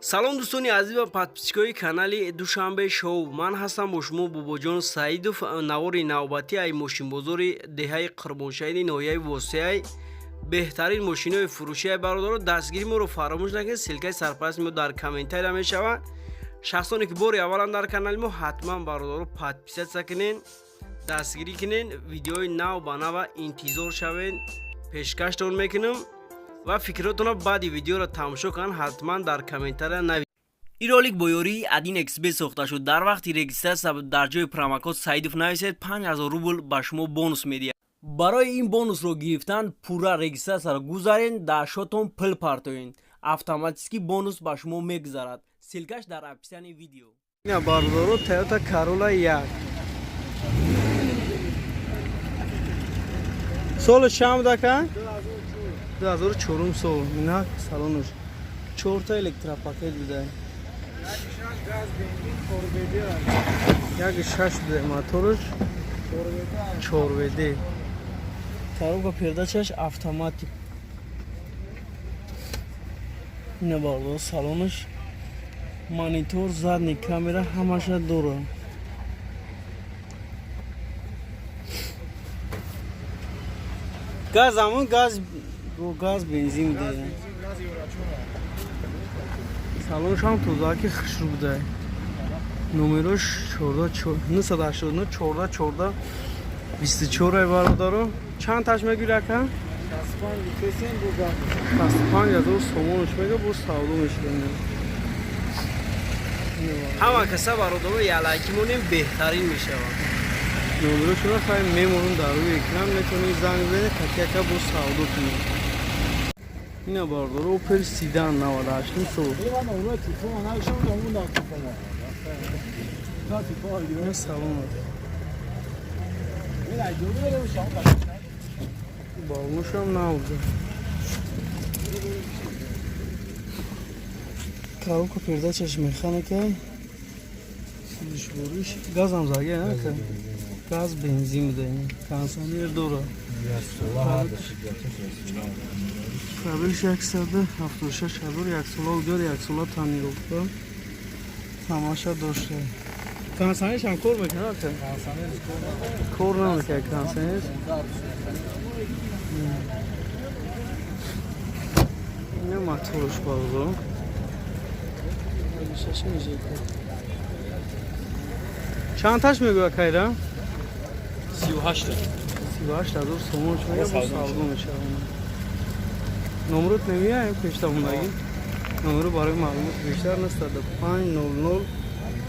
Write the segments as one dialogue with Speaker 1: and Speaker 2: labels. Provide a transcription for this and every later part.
Speaker 1: Салом, дӯстони азиз ва подписчикои канали Душанбе Шоу. Ман ҳастам бо шумо Бобоҷон Саидов. Навори навбатӣ ай мошинбозори деҳаи Қурбоншаҳиди ноҳияи Восеай. Беҳтарин мошинои фурӯшиай, бародаро, дастгири моро фаромӯш накунед. Ссылкаи сарпарасти мо дар комментария мешавад. Шахсоне ки бори аввалан дар канали мо, ҳатман, бародаро, подписаться кунен, дастгирӣ кунен. Видеои нав ба нава интизор шавед, пешкаштон мекунам ва фикротонро баъди видеоро тамошо кунанд, ҳатман дар комментария нависед. Ин ролик бо ёрии 1xBet сохта шуд. Дар вақти регистрация дар ҷои промокод Саидов нависед, 5000 рубл ба шумо бонус медиҳад. Барои ин бонусро гирифтан пурра регистрацияро гузарен, дар шотон пул партоен, автоматически бонус ба шумо мегузарад. Ссылкаш дар описании видео.
Speaker 2: Ина, бародаро, Toyota Corolla як. Соли чанд будака? 2004 сол. Ина салонаш. Чорта электропакет буда. 1,6 буда мотораш. 4 ВД. Коробка передачаш автоматик. Ина, бародаро, салонаш. Монитор, задний камера ҳамаша дорад. Газ ҳамон газ бо газ бензин буда. Салонаш ҳам тозаки хушрӯ буда. Номерош 14 989 14 14 24. Ай, бародаро, чанд таш мегӯри, ака? 65 ҳазор сомонаш мега, бо савдо мешавад.
Speaker 1: Ҳама каса, бародаро, як лайки монем, беҳтарин мешавад.
Speaker 2: Номерошонро хай мемонам дар рӯи экран, метавонед занг бизанед, каки ака бо савдо кунед. Ина, бародаро, Опел седан 98 сол. Ина салон, балонашам набуда. Коробка передачаш механика, сидишвориш газам заге ака, газ бензин буда, кондиционер дора. Пробегш 176 000, яксола удёр, яксола тонировка тамоша дошта. Кондиционершам кор мекунад ака? Кор намекунад кондиционер. Ина моторш, бародаро. Чанд таш мегӯяд кайра?
Speaker 3: 38.
Speaker 2: 38 000 сомон мега, бо савдо мешавад. Номрот намеяем пештамондагӣ. Номеро барои маълумоти бештар 905 00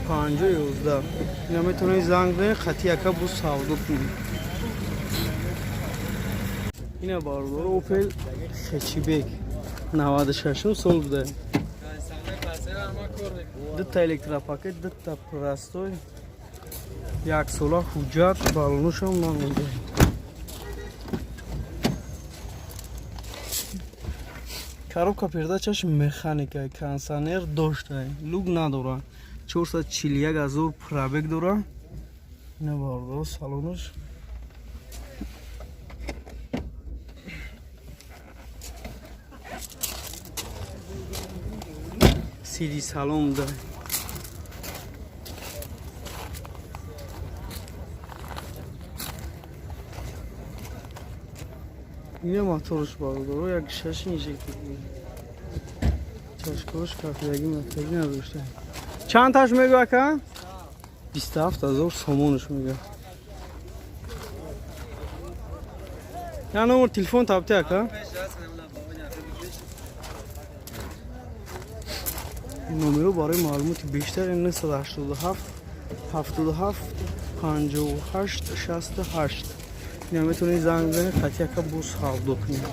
Speaker 2: 50 11. Ина метавонед занг бизанед, хати яка бо савдо кунед. Ина, бародаро, Опел хэтчбек 96 сол буда. Дута электропакет, дута простой, яксола ҳуҷҷат, балонушам намонда. Коробка передачаш механика, кондиционер дошта, люк надора. 441 000 пробег дора. Ина, бародаро, салонаш. Сиди салон буда. Ина моторш, бародаро, 1,6 инжектор. Чашкош кафиягӣ мафтагӣ надошта. Чанд таш мегӯ, ака? 27 000 сомонаш мега. Я номер телефон табти, ака? Номеро барои маълумоти бештар 987 77 58 68. Ина метавонед занг бизанед, хати яка бо савдо кунед.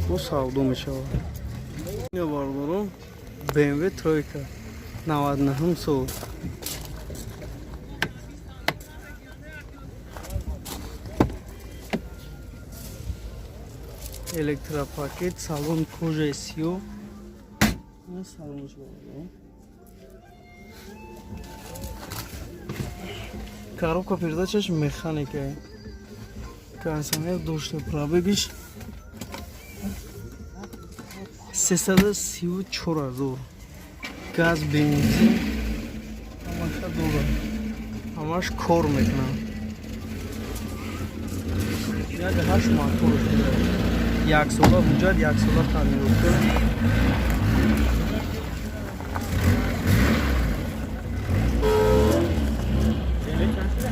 Speaker 2: Бо савдо мешавад. Ина, бародаро, BMW тройка 99 сол. Электропакет, салон кожаи сиёҳ. Ина салонаш, бародаро. Коробка передачаш механика. Кондиционер дошта, пробегиш 334 000. Газ, бензин ҳамаша дорад, ҳамаш кор мекунад. 1,8 мотор, яксола ҳуҷҷат, яксола таъмиротка.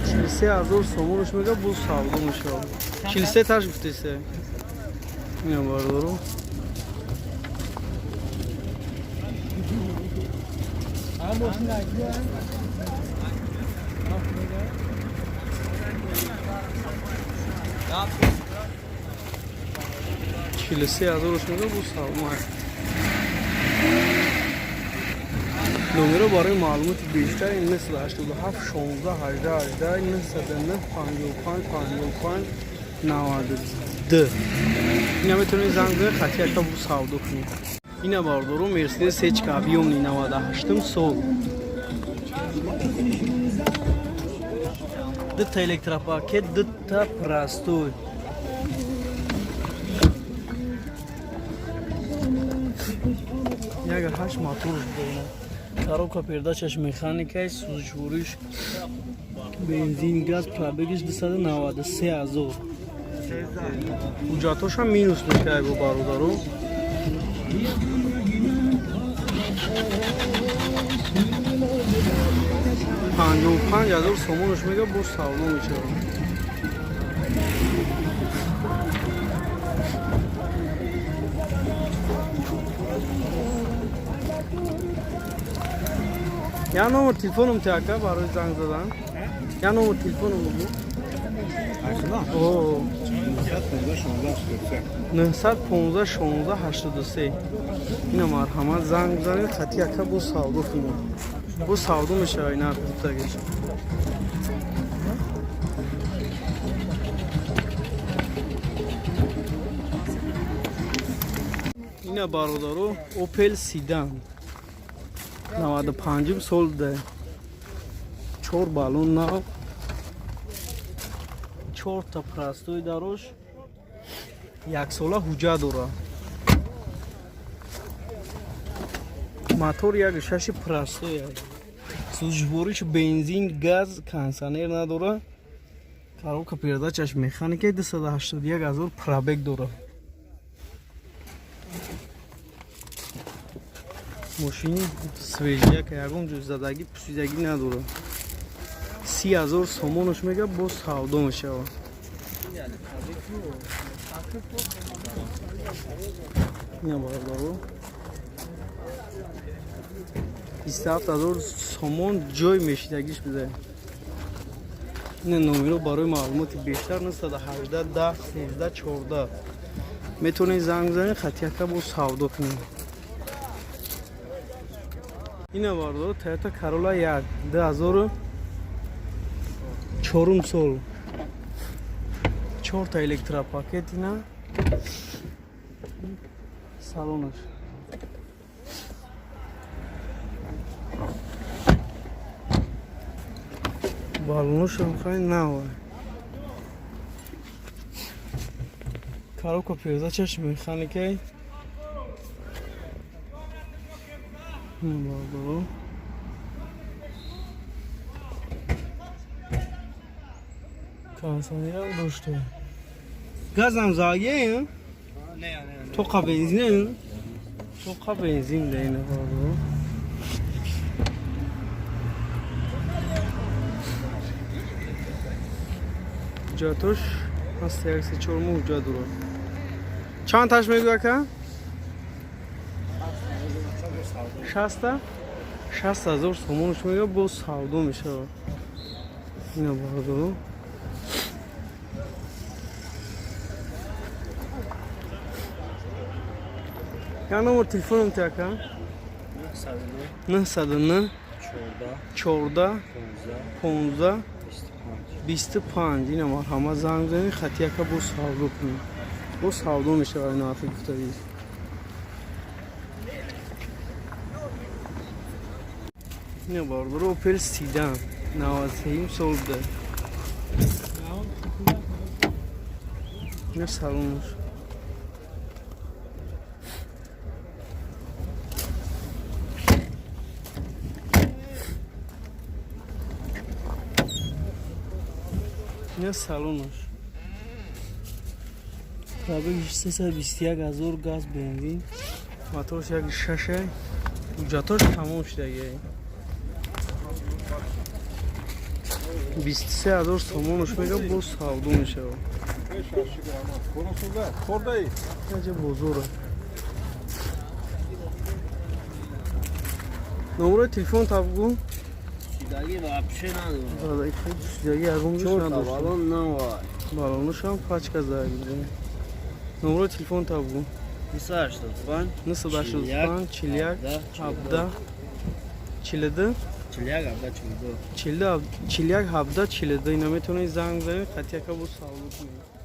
Speaker 2: 43 000 сомонаш мега, боз савдо мешавад. 43 таш гуфтесе. Ина, бардору, 43 000-ш мега, боз савдо. Номеро барои маълумоти бештар 987 16 18 18, 909 55 55 92. Ина метавонед занг занед, хати яка бу савдо кунед. Ина, бардору, Мерседес сечка объёмный, 98 сол, дута электропакет, дута простой. 1,8 моторш буда. Коробка передачаш механикай, сӯзишвориш бензин, газ, пробегиш 293 ҳазор. Ҳуҷҷатошам минус мекай бо бародару. 55 000 сомонаш мега, боз савдо мешавад. Я номер телефоном ти, ака, барои занг задан. Я номер телефоном бугу. О. 915 16 83. Ина, марҳамат, занг бизанед, хати ака бо савдо кунед. Бо савдо мешавад ина гуфтагиш. Ина, бародаро, Opel Sedan, 95 сол да, чор баллон нав, чорта простой дарош, яксола ҳуҷҷат дорад. Мотор 1,6 простой, сӯзишвориш бензин, газ, кондиционер надорад. Коробка передачаш механика, 281 ҳазор пробег дорад. Мошини свежияка, ягон ҷо задагӣ, пусидагӣ надорад. 30 000 сомонаш мега, боз савдо мешавад. Ина, бародаро, 27 000 сомон ҷой мешидагиш буда. Ина номеро барои маълумоти бештар 918 10 13 14. Метавонед занг бизанед, хатияка боз савдо кунед. Ина, бародаро, Toyota Corolla 1, 2004 сол, чорта электропакет. Ина салонаш. Баллоношам хай нава. Коробка передачаш механикай. Бародаро, кондиционерам дошта, газам загия, тоқа бензин, тоқа бензин да. Ина, бародаро, ҳуҷҷатош ҳаст, як се чор моҳ ҳуҷҷат дорад. Чанд таш мегӯ, ака? Шаста 60 000 сомонаш мега, боз савдо мешавад. Ина, бародаро, я номер телефоном ти, ака? 909 14 15 25. Ина, марҳамат, занг занед, хати яка боз савдо кунед. Боз савдо мешавад нархи гуфтагӣ. Ина, бародаро, Opel Sedan, 93 сол буда. Ина салонаш. Ина салонаш. Пробегиш 321 ҳазор, газ, бензин, моторш 1,6, ҳуҷҷатош тамом шудагиай. 23 ҳазор сомонош мега, боз савдо мешавад. Аҷа бозора. Номерои телефон табгу.
Speaker 1: Шидаги вообще надорам.
Speaker 2: Шидаги ягон гӯш надошт.
Speaker 1: Балон навай.
Speaker 2: Балонушам пачка заги. Номерои телефон табгу.
Speaker 1: 985.
Speaker 2: 985 41 17 42.
Speaker 1: 41 17 42.
Speaker 2: 41 17 42. Ина метавонед занг занед, қатъи яка боз савдо кунед.